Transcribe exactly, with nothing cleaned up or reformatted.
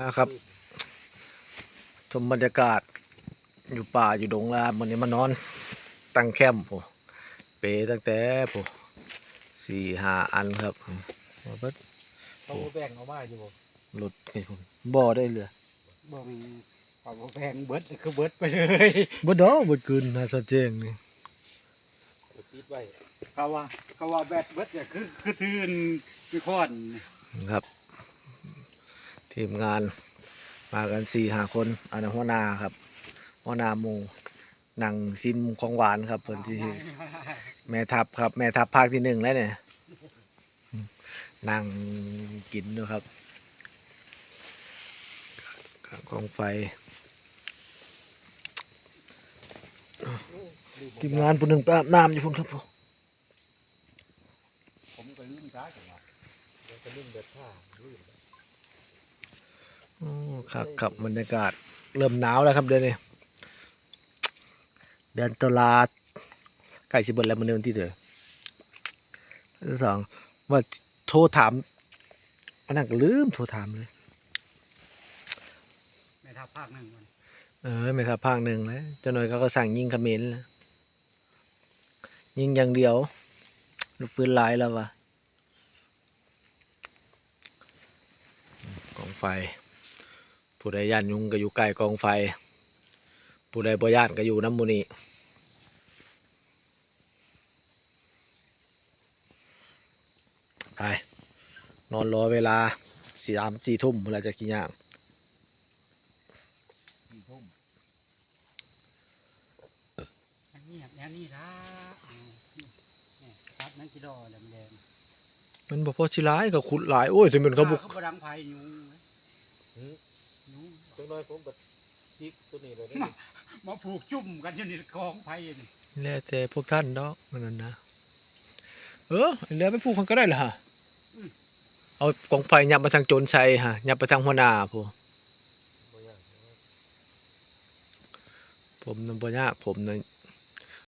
นะครับ ชมบรรยากาศอยู่ป่าอยู่ดงแล้วครับ มื้อนี้มานอนตั้งแคมป์พู้น เปตั้งแต่พู้น สี่ห้าอันครับ มาเบิด เขาบ่แบ่งเอามาอยู่บ่ รถไอ้พู้น บ่ได้เหลือ บ่มี เขาบ่แบ่ง เบิดคือเบิดไปเลย เบิดดอก เบิดคืน หาซะแจ้งนี่ ปิดไว้ เขาว่า เขาว่าแบตเบิดเนี่ย คือ คือซื่น คือค้อน ครับ ทีมงานมากันสี่ห้าคน อันนั้นหัวหน้าครับ หัวหน้าหมู่ นั่งซิมของหวานครับ เพิ่นสิ แม่ทัพครับ แม่ทัพภาคที่หนึ่งแล้วเนี่ย นั่งกินอยู่ครับ ข้างกองไฟ ทีมงานผู้หนึ่งไปอาบน้ำอยู่พู้นครับผม ผมก็ลืมตาจังหวะ เดี๋ยวก็ลืมแบบผ้า ลืม โอ้ คักครับ บรรยากาศ เริ่มหนาวแล้วครับเดือนนี้ เดือนตุลา ใกล้สิเบิดแล้ว มื้อนี้วันที่เท่าไหร่ สอง ว่าโทรถาม อันนั้นก็ลืมโทรถามเลย แม่ทัพภาคหนึ่งมัน เออ แม่ทัพภาคหนึ่งแล้ว จักหน่อยเขาก็สั่งยิงเขมรแล้ว ยิงอย่างเดียว ลูกปืนหลายแล้ววะ กองไฟ ผู้ใดย้านยุงก็อยู่ใกล้กองไฟ ผู้ใดบ่ย้านก็อยู่นำหมู่นี้ ไป นอนรอเวลา สาม สี่ทุ่มพู้นละ จั่งสิย่าง สี่ทุ่ม อันนี้แบบแนวนี้ละ อืม นี่ ครับ นั่นกิโลแดงๆ มันบ่พอสิหลายก็ขุดหลาย โอ้ย แต่มันก็บ่ เขาบ่ดังไฟยุง หือ ยุง จักหน่อยผมก็จิกตัวนี้เลยเด้อ มาผูกจุ่มกันอยู่ในกองไฟนี่ แล้วแต่พวกท่านดอก มันนั่นนะ เออ แล้วไปผูกกันก็ได้ล่ะฮะ อืม เอากองไฟยับมาทางโจรชัยฮะ ยับไปทางหัวหน้าพู้น บ่ยาก ผมน่ะบ่ยาก ผมน่ะ